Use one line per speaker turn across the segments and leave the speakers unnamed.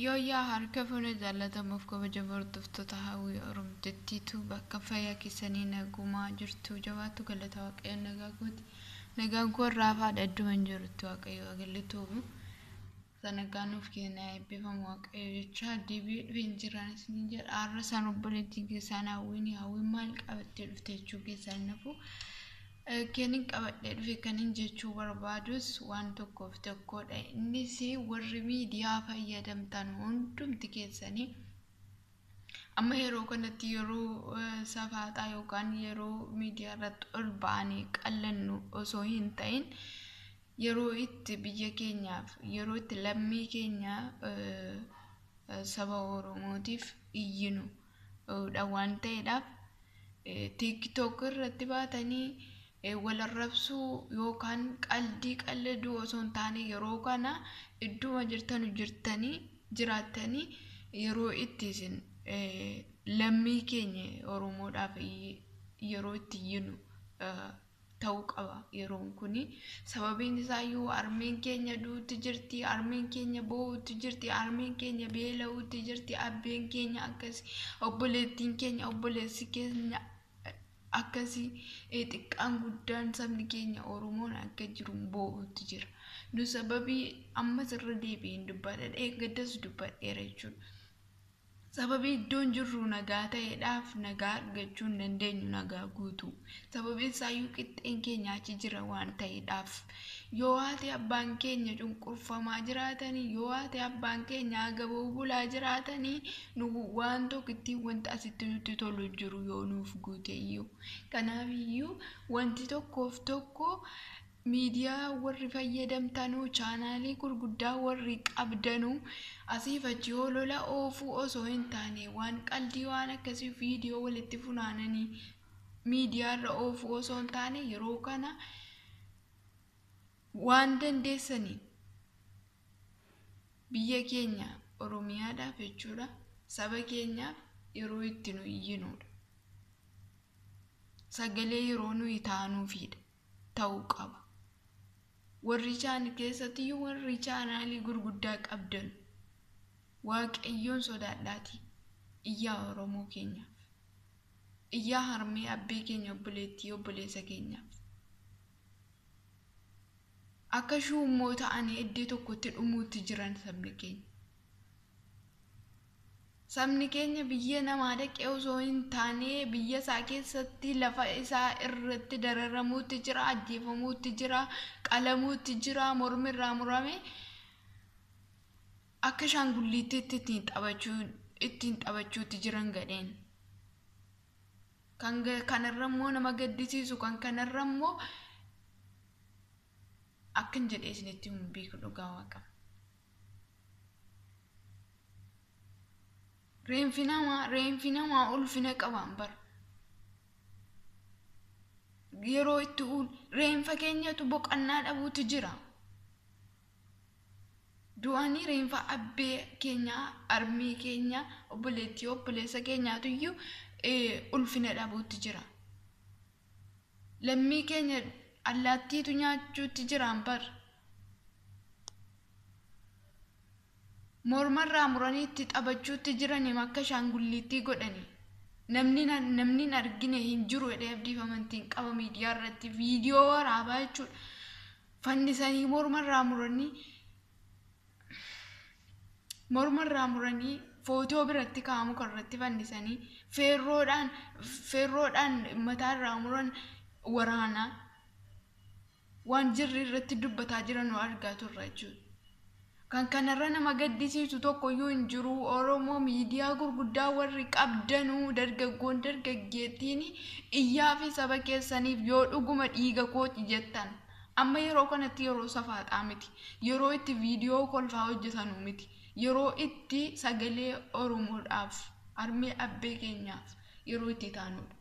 Yooyyaa harka fuula jaallatamuuf kabajamoo hordoftoota hawwii Oromtittiitu bakka fayyaa keessanii nagumaa jirtu jabaattu galata Waaqayyoon nagaa kooti. Nagaan koo irraa hafaadha idduma hin jirutti Waaqayyo galatoomu. Nagaa nuuf kennaa eebbifamu Waaqayyo jecha deebi'ee dhufee hin jiraan isin jedha. Har'a isaan obboleettiin keessaan hawwiin hawwiin maal qabattee dhufte jechuu keessaan nafu. Kanin qabadhee dhufe kanin jechuu barbaadus waan tokkoof tokkodha. Innis warri miidiyaa fayyadamtan hundumti keessanii amma yeroo kanatti yeroo safaaxaa yookaan yeroo miidiyaa irratti ol ba'anii qallannu osoo hin ta'in yeroo itti biyya keenyaaf yeroo itti lammii keenya saba Oromootiif iyyinu dha waan ta'eedhaaf TikTok irratti baatanii wal arrabsuu yookaan qaldii qalladuu osoo hin taane yeroo kana idduma jirtanu jirtanii jiraattanii yeroo itti isin lammii keenya Oromoodhaaf yeroo itti iyyinu ta'uu qaba yeroon kuni. Sababiin isaayyuu harmeen keenya duutti jirti, harmeen keenya boo'utti jirti, harmeen keenya beela'utti jirti, abbeen keenya akkasi, obboleettiin keenya, obboleessi keenya akkasii xiqqaan guddaan sabni keenya Oromoon akka jiru boo'utti jira. Nu sababii ammas irra deebi'een dubbadha, gaddas dubbadheera jechuudha. Sababii iddoon jirru nagaa ta'eedhaaf nagaa argachuu hin dandeenyu nagaa guutuu. Sababiin isaayyuu qixxeen keenya achi jira waan ta'eedhaaf. Yoo haati abbaan keenya cunqurfamaa jiraatanii, yoo haati abbaan keenya agaboo bulaa jiraatanii, nu waan tokkittiin wanta asitti nutti tolu jiru yoo nuuf guute iyyuu. Kanaaf iyyuu wanti tokkoof tokko miidiyaa warri fayyadamtanuu chaanaalii gurguddaa warri qabdanuu asiif achi holola oofuu osoo hin taane waan qaldii waan akkasii viidiyoo walitti funaananii miidiyaarra oofuu osoo hin taane yeroo kana waan dandeessaniin biyya keenya Oromiyaadhaaf jechuudha saba keenyaaf yeroo itti nu iyyinudha. Sagalee yeroo nuyi taanuufidha ta'uu qaba. Warri chaan keessattiyyuu warri chaanaalii gurguddaa qabdan Waaqayyoon sodaadhaatii iyyaa Oromoo keenyaaf. Iyyaa harmee abbee keenya obboleettii obboleessa keenyaaf. Akka shuummoo ta'anii iddoo tokkotti dhumuutti jiran sabni keenya. Sabni keenya biyya namaa dhaqee osoo hin taane biyya isaa keessatti lafa isaa irratti dararamuutti jira, ajjeefamuutti jira, qalamuutti jira, mormi irraa murame akka shaangulliittiitti ittiin taphachuutti jiran gadheen. Kan kanarra immoo nama gaddisiisu kan kanarra immoo akkan jedhee isinitti hin beeku dhugaa waaqa. Reenfi namaa ulfina qabaan bara. Yeroo itti reenfa keenyatu boqonnaa dhabuutu jira. Du'anii reenfa abbee keenya, harmee keenya, obboleettii obboleessa keenyaatu iyyuu ulfina dhabuutti jira. Lammii keenya allaattiitu nyaachuutti jiraan bara. Mormarraa muranii itti taphachuutti jiranii akka shaangulliittii godhanii. Namni hin argine hin jiru jedhee abdiif amantiin qaba miidiyaa irratti viidiyoo waraabaa jechuudha. Fannisanii mormarraa muranii footoo biratti kaa'amu kan irratti fannisanii feerroodhaan mataarraa muran waraanaa waan jirri irratti dubbataa jiran nu argaa turra jechuudha. Kan kanarra nama gaddisiisu tokkoyyuu hin jiru. Oromoo miidiyaa gurguddaa warri qabdanuu dargaggoon dargaggeettiin iyyaa fi saba keessaniif yoo dhuguma dhiiga kooti jettan. Amma yeroo kanatti yeroo safaaxaa miti. Yeroo itti viidiyoo kolfaa hojjetanuu miti. Yeroo itti sagalee Oromoodhaaf harmee abbee keenyaaf yeroo itti taanudha.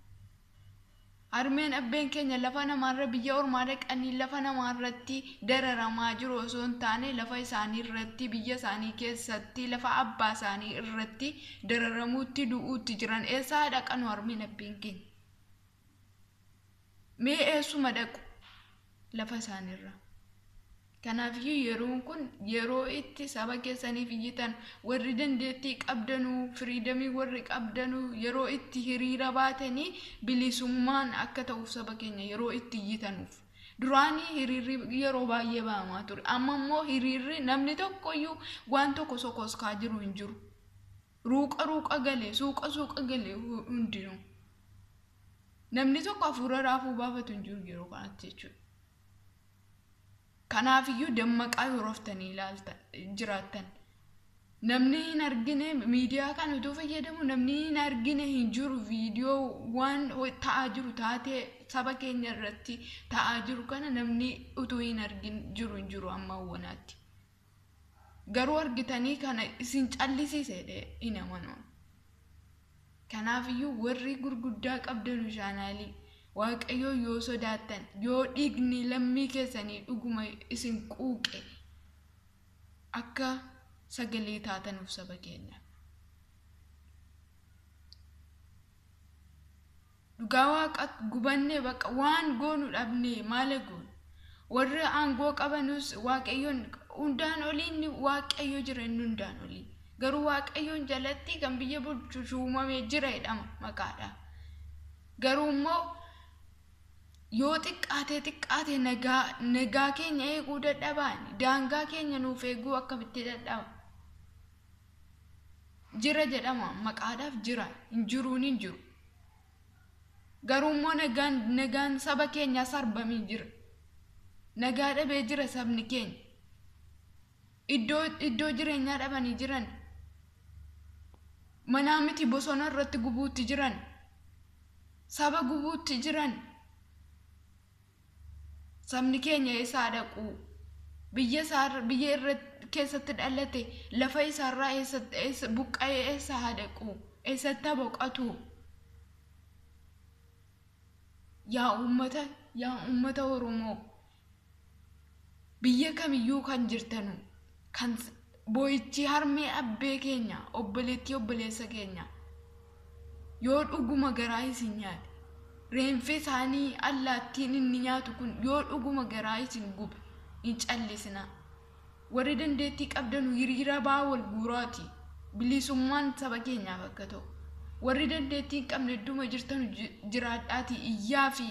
Harmeen abbeen keenya lafa namaarra biyya ormaa dhaqanii lafa namaarratti dararamaa jiru osoo hin taane lafa isaanii irratti biyya isaanii keessatti lafa abbaa isaanii irratti dararamuutti du'uutti jiran eessaa dhaqanu harmeen abbeen keenya? Mee eessuma dhaqu lafa isaaniirra? Kanaafiyyuu yeroon kun yeroo itti saba keessaniif iyyitan, warri dandeettii qabdanuu, firiidamii warri qabdanuu, yeroo itti hiriira baatanii bilisummaan akka ta'uuf saba keenya yeroo itti iyyitanuuf. Duraanii hiriirri yeroo baay'ee ba'amaa ture. Amma immoo hiriirri namni tokkoyyuu waan tokko sokoskaa jiru hin jiru. Ruuqa ruuqa galee, suuqa suuqa galee hundinuu. Namni tokko hafuura raafuu baafatu hin jiru yeroo kanatti jechuudha. Kanaafiyyuu dammaqaa yeroo oftanii ilaaltan jiraattan. Namni hin argine miidiyaa kana utuu fayyadamu namni hin argine hin jiru. Viidiyoo waan ta'aa jiru, taatee saba keenya irratti ta'aa jiru kana namni utuu hin argin jiru hin jiru amma awwanaatti. Garuu argitanii kana isin callisiise hin amanu. Kanaafiyyuu warri gurguddaa qabdanu chaanaalii, Waaqayyoo yoo sodaattan, yoo dhiigni lammii keessanii dhuguma isin quuqe, akka sagalee taatanuuf saba keenya. Dhugaa Waaqa gubannee bakka waan goonu dhabnee maal goonu? Warri aangoo qabanus, Waaqayyoon hundaan olii Waaqayyo jira, inni hundaan olii. Garuu Waaqayyoon jalatti kan biyya bulchu shuumamee jira jedhama maqaadha. Garuu immoo yoo xiqqaatee xiqqaate nagaa keenya eeguu dadhabaan, daangaa keenya nuuf eeguu akkamitti dadhaba? Jira jedhama maqaadhaaf, jira hin jiruun hin jiru. Garuu immoo nagaan saba keenyaa sarbamee jira. Nagaa dhabee jira sabni keenya. Iddoo jireenyaa dhabanii jiran. Manaa miti, bosona irratti gubuutti jiran. Saba gubuutti jiran. Sabni keenya eessaa dhaqu? Biyya isaa, biyya irra keessatti dhalate, lafa isaarraa eessa buqqa'ee eessa haa dhaqu? Eessatti haa boqotu? Yaa uummata Oromoo, biyya kamiyyuu kan jirtanu, kan boo'ichi harmee abbee keenya, obboleettii obboleessa keenya yoo dhuguma garaa isin nyaate, reenfi isaanii allaattiin inni nyaatu kun yoo dhuguma garaa isin gube, hin callisinaa. Warri dandeettii qabdanu hiriira ba'aa, wal guuraati. Bilisummaan saba keenyaaf akka ta'u. Warri dandeettii hin qabne idduma jirtanu jiraadhaati iyyaa fi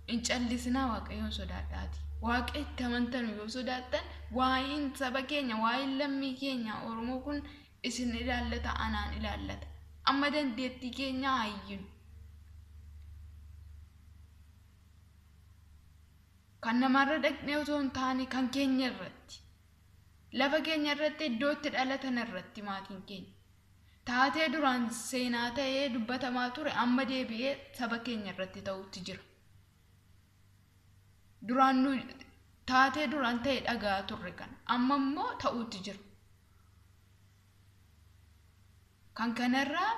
hin callisinaa, Waaqayyoon sodaadhaati. Waaqa itti amantanu yoo sodaattan, waa'een saba keenya, waa'een lammii keenya Oromoo kun isin ilaallata, anaan ilaallata. Amma dandeettii keenya haa iyyinu. Kan namarra dhaqnee otoo hin taane, kan keenya irratti. Lafa keenya irratti, iddoo itti dhalatan irratti maatiin keenya. Taatee duraan seenaa ta'ee dubbatamaa ture amma deebi'ee saba keenya irratti ta'utti jira. Duraan nu taatee duraan ta'e dhagaa turre kana amma immoo ta'utti jira. Kan kanarraa